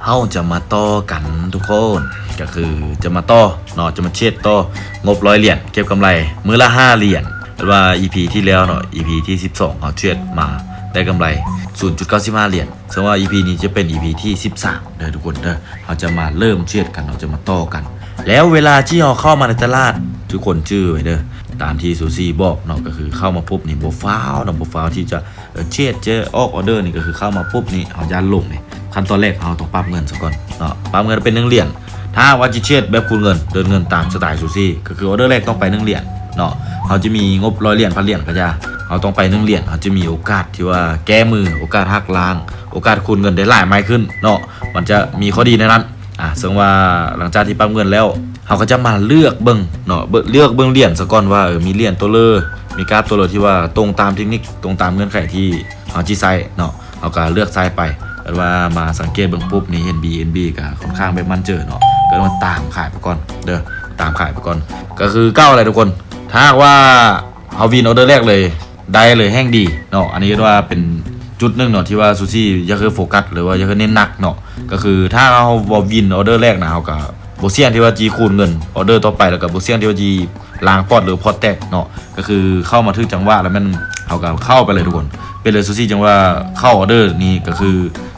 ເຮົາຈະມາຕໍ່ກັນທຸກຄົນ ກໍຄືຈະມາຕໍ່ເນາະ ຈະມາເທຣດຕໍ່ ງົບຮ້ອຍຫຼຽນ ເກັບກຳໄລມື້ລະຫ້າຫຼຽນ. ແມ່ນວ່າອີພີທີ່ແລ້ວເນາະ ອີພີທີສິບສອງ ເຮົາເທຣດມາໄດ້ກຳໄລສູນຈຸດເກົ້າສິບຫ້າຫຼຽນ ເຊິ່ງວ່າອີພີນີ້ຈະເປັນອີພີທີສິບສາມເດີທຸກຄົນເດີ. ເຮົາຈະມາເລີ່ມເທຣດກັນເນາະ ຈະມາຕໍ່ກັນ. ແລ້ວເວລາທີ່ເຮົາເຂົ້າມາໃນຕະຫຼາດ ທຸກຄົນຈື່ໄວ້ເດີ ຕາມທີ່ຊູຊີບອກເນາະ ກໍຄືເຂົ້າມາປຸບນີ້ບໍ່ຟ້າວເນາະ ບໍ່ຟ້າວທີ່ຈະ ເອີ ເທຣດ ຈະອອກອໍເດີນີ້ ກໍຄືເຂົ້າມາປຸບນີ້ ເຮົາຢ້ານຫຼົງນີ້ ຂັ້ນຕອນແລກເຮົາຕ້ອງປັບເງິນຊະກ່ອນເນາະ ປັບເງິນເປັນໜຶ່ງຫຼຽນ. ຖ້າຫາກວ່າຈະເທຣດແບບຄູນເງິນ ເດີນເງິນຕາມສະໄຕຊູຊີ ກໍຄືອໍເດີແລກຕ້ອງໄປໜຶ່ງຫຼຽນເນາະ. ເຮົາຈະມີງົບຮ້ອຍຫຼຽນ ພັນຫຼຽນກໍຢ່າ ເຮົາຕ້ອງໄປໜຶ່ງຫຼຽນ ເຮົາຈະມີໂອກາດທີ່ວ່າແກ້ມື ໂອກາດຫັກລ້າງ ໂອກາດຄູນເງິນໄດ້ຫຼາຍໄມ້ຂຶ້ນເນາະ ມັນຈະມີຂໍ້ດີໃນນັ້ນ. ອາ ເຊິ່ງວ່າຫຼັງຈາກທີ່ປັບເງິນແລ້ວ ເຮົາກໍຈະມາເລືອກເບິ່ງເນາະ ເບິ່ງ ເລືອກເບິ່ງຫຼຽນຊະກ່ອນວ່າ ເອີ ມີຫຼຽນຕົວເລີ ມີກາບຕົວເລີທີ່ວ່າຕົງຕາມເທັກນິກ ຕົງຕາມເງື່ອນໄຂທີ່ເຮົາຊິໃຊ້ເນາະ ເຮົາກໍເລືອກໃຊ້ໄປ. ແຕ່ວ່າມາສັງເກດເບິ່ງປຸບນີ້ ເຫັນ ບີເອັນບີ ກໍຄ່ອນຂ້າງແບບໝັ້ນເຈີເນາະ ກໍຕ້ອງຕາມຂາຍໄປກ່ອນເດີ ຕາມຂາຍໄປກ່ອນ. ກໍຄືເກົ່າແຫຼະທຸກຄົນ ຖ້າຫາກວ່າເຮົາວິນອໍເດີແລກເລີຍ ໄດ້ເລີຍແຮ່ງດີເນາະ. ອັນນີ້ເອີ້ນວ່າເປັນຈຸດໜຶ່ງເນາະ ທີ່ວ່າຊູຊີຢາກໃຫ້ໂຟກັສ ຫຼືວ່າຢາກໃຫ້ເນັ້ນໜັກເນາະ. ກໍຄືຖ້າເຮົາບໍ່ວິນອໍເດີແລກນະ ເຮົາກໍບໍ່ສ່ຽງທີ່ວ່າຈະຄູນເງິນອໍເດີຕໍ່ໄປ ແລ້ວກໍບໍ່ສ່ຽງທີ່ວ່າຈະລ້າງພອດ ຫຼືພອດແຕກເນາະ. ກໍຄືເຂົ້າມາຖືກຈັງຫວະແລ້ວແມ່ນເຮົາກໍເຂົ້າໄປເລີຍທຸກຄົນ ເປັນເລີຍ. ຊູຊີຈັ່ງວ່າເຂົ້າອໍເດີນີ້ ກໍຄື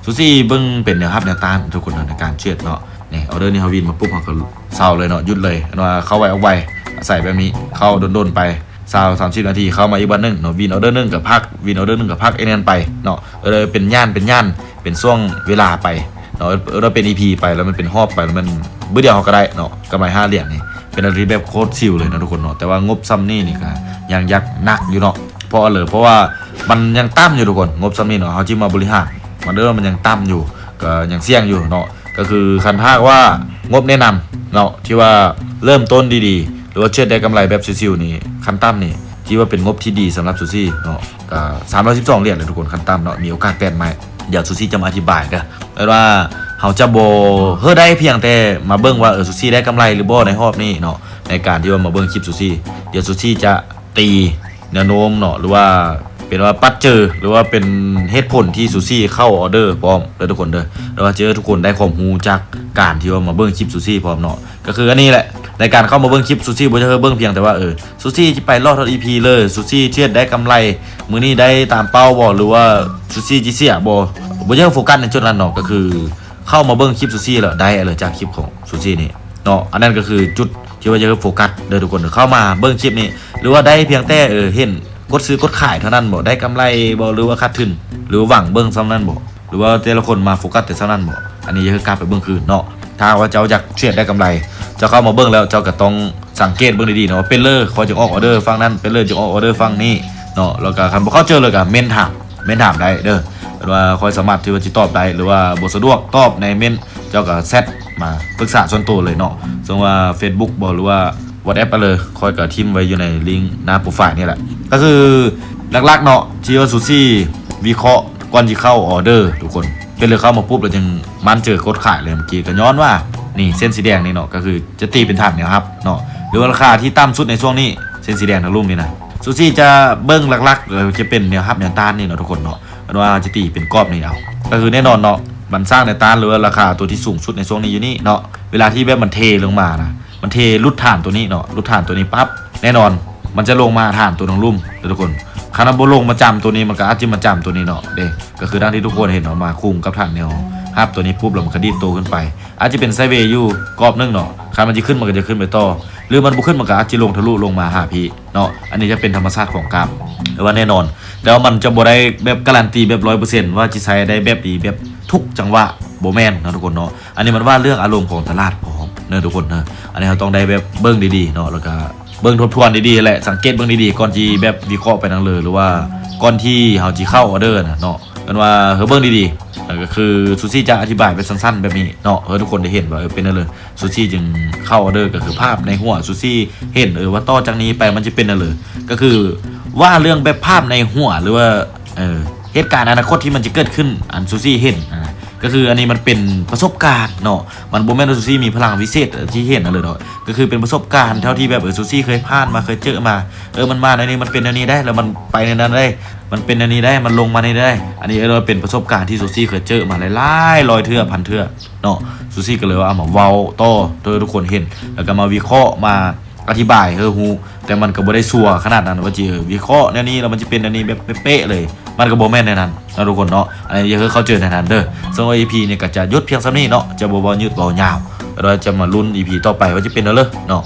ຊູຊີເບິ່ງເປັນແນວຮັບແນວຕ້ານທຸກຄົນເນາະ ໃນການເທຣດເນາະ. ນີ້ ອໍເດີນີ້ເຮົາວິນມາປຸບ ເຮົາກໍເຊົາເລີຍເນາະ ຢຸດເລີຍ. ເອີ້ນວ່າເຂົ້າໄວອອກໄວ ອາໄສແບບນີ້ ເຂົ້າດົນໆໄປ ຊາວ ສາມສິບນາທີ ເຂົ້າມາອີກບາດໜຶ່ງເນາະ ວິນອໍເດີໜຶ່ງກໍພັກ ວິນອໍເດີໜຶ່ງກໍພັກ ເຮັດແນວນັ້ນໄປເນາະ. ເອີ ເປັນຢ່ານ ເປັນຢ່ານ ເປັນຊ່ວງເວລາໄປເນາະ ເອີ ເປັນອີພີໄປ ແລ້ວມັນເປັນຮອບໄປ ແລ້ວມັນບຶດດຽວເຮົາກໍໄດ້ເນາະ ກຳໄລຫ້າຫຼຽນນີ້. ເປັນອາໄລທີ່ແບບໂຄດຊິວເລີຍນະທຸກຄົນເນາະ. ແຕ່ວ່າງົບຊ່ຳນີ້ນີ້ກໍຍັງຢາກໜັກຢູ່ເນາະ ເພາະຫຍັງເລີຍ ເພາະວ່າມັນຍັງຕ່ຳຢູ່ທຸກຄົນ ງົບຊ່ຳນີ້ເນາະ. ເຮົາຊິມາບໍລິຫານມັນເດີ ມັນຍັງຕ່ຳຢູ່ ກໍຍັງສ່ຽງຢູ່ເນາະ. ກໍຄືຄັນຖ້າຫາກວ່າງົບແນະນຳເນາະ ທີ່ວ່າເລີ່ມຕົ້ນດີໆ ຫຼືວ່າເທຣດໄດ້ກຳໄລແບບຊິວໆນີ້ ຂັ້ນຕ່ຳນີ້ ທີ່ວ່າເປັນງົບທີ່ດີສຳລັບຊູຊີເນາະ ກໍສາມຮ້ອຍສິບສອງຫຼຽນເລີຍທຸກຄົນ ຂັ້ນຕ່ຳເນາະ. ມີໂອກາດແປດໄມ້ ດຽວຊູຊີຈະມາອະທິບາຍເດີ ແຕ່ວ່າເຮົາຈະບໍ່ເຮີ້ໄດ້ພຽງແຕ່ມາເບິ່ງວ່າ ເອີ ຊູຊີໄດ້ກຳໄລຫຼືບໍ່ໃນຮອບນີ້ເນາະ ໃນການທີ່ວ່າມາເບິ່ງຄລິບຊູຊີ. ດຽວຊູຊີຈະ ຕີແນວໂນ້ມເນາະ ຫຼືວ່າເປັນວ່າປັດເຈີ ຫຼືວ່າເປັນເຫດຜົນທີ່ຊູຊີເຂົ້າອໍເດີພ້ອມເດີທຸກຄົນເດີ ແລ້ວວ່າຈະເຮັດໃຫ້ທຸກຄົນໄດ້ຄວາມຮູ້ຈາກການທີ່ວ່າມາເບິ່ງຄລິບຊູຊີພ້ອມເນາະ. ກໍຄືອັນນີ້ແຫຼະ ໃນການເຂົ້າມາເບິ່ງຄລິບຊູຊີ ບໍ່ຢາກໃຫ້ເບິ່ງພຽງແຕ່ວ່າ ເອີ ຊູຊີຈະໄປລອດຮອດອີພີເລີຍ ຊູຊີເທຣດໄດ້ກຳໄລ ມື້ນີ້ໄດ້ຕາມເປົ້າບໍ່ ຫຼືວ່າຊູຊີຈະເສຍບໍ່ ບໍ່ຢາກໃຫ້ໂຟກັສໃນຈຸດນັ້ນເນາະ. ກໍຄືເຂົ້າມາເບິ່ງຄລິບຊູຊີແລ້ວໄດ້ເລີຍຈາກຄລິບຂອງຊູຊີນີ້ເນາະ. ອັນນັ້ນກໍຄືຈຸດ ທີ່ວ່າຢາກໃຫ້ໂຟກັສເດີທຸກຄົນ ເຂົ້າມາເບິ່ງຄລິບນີ້ ຫຼືວ່າໄດ້ພຽງແຕ່ ເອີ ເຫັນກົດຊື້ກົດຂາຍເທົ່ານັ້ນບໍ່ ໄດ້ກຳໄລບໍ່ ຫຼືວ່າຂາດທຶນ ຫຼືວ່າຫວັງເບິ່ງຊ່ຳນັ້ນບໍ່ ຫຼືວ່າແຕ່ລະຄົນມາໂຟກັສແຕ່ຊ່ຳນັ້ນບໍ່ ອັນນີ້ຢາກໃຫ້ກັບໄປເບິ່ງຄືນເນາະ. ຖ້າວ່າເຈົ້າຢາກເທຣດໄດ້ກຳໄລ ເຈົ້າເຂົ້າມາເບິ່ງແລ້ວ ເຈົ້າກໍຕ້ອງສັງເກດເບິ່ງດີໆເນາະ ເປັນເລີຍຂ້ອຍຈຶ່ງອອກອໍເດີຝັ່ງນັ້ນ ເປັນເລີຍຈຶ່ງອອກອໍເດີຝັ່ງນີ້ເນາະ. ແລ້ວກໍຄັນບໍ່ເຂົ້າໃຈເລີຍກໍເມັ້ນຖາມ ເມັ້ນຖາມໄດ້ເດີ ເພິ່ນວ່າຂ້ອຍສາມາດທີ່ວ່າຊິຕອບໄດ້ ຫຼືວ່າບໍ່ສະດວກຕອບໃນເມັ້ນ ເຈົ້າກໍແຊັດມາປຶກສາສ່ວນໂຕເລີຍເນາະ. ເຊິ່ງວ່າເຟສບຸກບໍ ຫຼືວ່າວອດແອັບໄປເລີຍ ຂ້ອຍກໍຖິ້ມໄວ້ຢູ່ໃນລິ້ງໜ້າໂປຣໄຟລ໌ນີ້ແຫຼະ. ກໍຄືຫຼັກໆເນາະ ທີ່ວ່າຊູຊີວິເຄາະກ່ອນຊິເຂົ້າອໍເດີທຸກຄົນ ເປັນເລີຍເຂົ້າມາປຸບແລ້ວຈຶ່ງໝັ້ນເຈີກົດຂາຍເລີຍ ເມື່ອກີ້ກໍຍ້ອນວ່າ ນີ້ເສັ້ນສີແດງນີ້ເນາະ ກໍຄືຈະຕີເປັນຖານແນວຮັບເນາະ ຫຼືວ່າລາຄາທີ່ຕ່ຳສຸດໃນຊ່ວງນີ້ ເສັ້ນສີແດງທາງລຸ່ມນີ້ນະ ຊູຊີຈະເບິ່ງຫຼັກໆ ເອີ ຈະເປັນແນວຮັບແນວຕ້ານນີ້ເນາະທຸກຄົນເນາະ. ເພິ່ນວ່າຈະຕີເປັນກອບນີ້ເອົາ ກໍຄືແນ່ນອນເນາະ ມັນສ້າງແນວຕ້ານ ຫຼືວ່າລາຄາຕົວທີ່ສູງສຸດໃນຊ່ວງນີ້ຢູ່ນີ້ເນາະ. ເວລາທີ່ແບບມັນເທລົງມານະ ມັນເທຫຼຸດຖານຕົວນີ້ເນາະ ຫຼຸດຖານຕົວນີ້ປັບ ແນ່ນອນມັນຈະລົງມາຫາຖານຕົວທາງລຸ່ມເດີທຸກຄົນ. ຄັນວ່າບໍ່ລົງມາຈຳຕົວນີ້ ມັນກໍອາດຈະມາຈຳຕົວນີ້ເນາະເດ້ ກໍຄືດັ່ງທີ່ທຸກຄົນເຫັນເນາະ ມາຄຸມກັບຖານແນວຮັບຕົວນີ້ປຸບ ແລ້ວມັນກະດີດໂຕຂຶ້ນໄປ ອາດຈະເປັນໄຊເວຢູ່ກອບໜຶ່ງເນາະ. ຄັນມັນຈະຂຶ້ນ ມັນກໍຈະຂຶ້ນໄປຕໍ່ ຫຼືມັນບໍ່ຂຶ້ນ ມັນກໍອາດຈະລົງທະລຸລົງມາຫາພີ້ເນາະ. ອັນນີ້ຈະເປັນທຳມະຊາດຂອງກາບ ແຕ່ວ່າແນ່ນອນ ແຕ່ວ່າມັນຈະບໍ່ໄດ້ແບບກາຣັນຕີແບບຮ້ອຍເປີເຊັນ ວ່າຈະໃຊ້ໄດ້ແບບດີແບບທຸກຈັງຫວະ ບໍ່ແມ່ນເນາະທຸກຄົນເນາະ. ອັນນີ້ມັນວ່າເລື່ອງອາລົມຂອງຕະຫຼາດພ້ອມເດີທຸກຄົນເດີ. ອັນນີ້ເຮົາຕ້ອງໄດ້ແບບເບິ່ງດີໆເນາະ ແລ້ວກະເບິ່ງທົບທວນດີໆແຫຼະ ສັງເກດເບິ່ງດີໆ ກ່ອນທີ່ແບບວິເຄາະໄປນຳເລີຍ ຫຼືວ່າກ່ອນທີ່ເຮົາຊິເຂົ້າອໍເດີນະເນາະ. ເອີ້ນວ່າເຮົາເບິ່ງດີໆ ກໍຄືຊູຊີຈະອະທິບາຍແບບສັ້ນໆແບບນີ້ເນາະ ໃຫ້ທຸກຄົນໄດ້ເຫັນວ່າ ເອີ ເປັນແນວໃດ ຊູຊີຈຶ່ງເຂົ້າອໍເດີ ກໍຄືພາບໃນຫົວຊູຊີເຫັນ ເອີ ວ່າຕໍ່ຈາກນີ້ໄປມັນຈະເປັນແນວໃດ ກໍຄືວ່າເລື່ອງແບບພາບໃນຫົວ ຫຼືວ່າ ເອີ ເຫດການອະນາຄົດທີ່ມັນຈະເກີດຂຶ້ນ ອັນຊູຊີເຫັນຫັ້ນນະ ກໍຄືອັນນີ້ມັນເປັນປະສົບການເນາະ ມັນບໍ່ແມ່ນວ່າຊູຊີມີພະລັງວິເສດທີ່ເຫັນຫັ້ນເລີຍເນາະ ກໍຄືເປັນປະສົບການເທົ່າທີ່ແບບ ເອີ ຊູຊີເຄີຍຜ່ານມາ ເຄີຍເຈີມາ ເອີ ມັນມາແນວນີ້ ມັນເປັນແນວນີ້ໄດ໋ ແລ້ວມັນໄປແນວນັ້ນໄດ໋ ມັນເປັນແນວນີ້ໄດ໋ ມັນລົງມານີ້ໄດ໋. ອັນນີ້ເອີ້ນວ່າເປັນປະສົບການທີ່ຊູຊີເຄີຍເຈີມາຫຼາຍໆຮ້ອຍເທື່ອພັນເທື່ອເນາະ ຊູຊີກໍເລີຍວ່າເອົາມາເວົ້າຕໍ່ໃຫ້ທຸກຄົນເຫັນ ແລ້ວກໍມາວິເຄາະ ມາ ອະທິບາຍໃຫ້ຮູ້ ແຕ່ມັນກໍບໍ່ໄດ້ຊົ່ວຂະໜາດນັ້ນວ່າຊິ ເອີ ວິເຄາະແນວນີ້ແລ້ວມັນຈະເປັນແນວນີ້ແບບເປະໆເລີຍ ມັນກໍບໍ່ແມ່ນແນວນັ້ນເນາະທຸກຄົນເນາະ. ອັນນີ້ຢາກໃຫ້ເຂົ້າໃຈແນວນັ້ນເດີ ສຳລັບອີພີນີ້ກໍຈະຢຸດພຽງສ່ຳນີ້ເນາະ ຈະບໍ່ເວົ້າຍືດເວົ້າຍາວ ແລ້ວຈະມາລຸ້ນອີພີຕໍ່ໄປວ່າຈະເປັນແນວໃດເນາະ.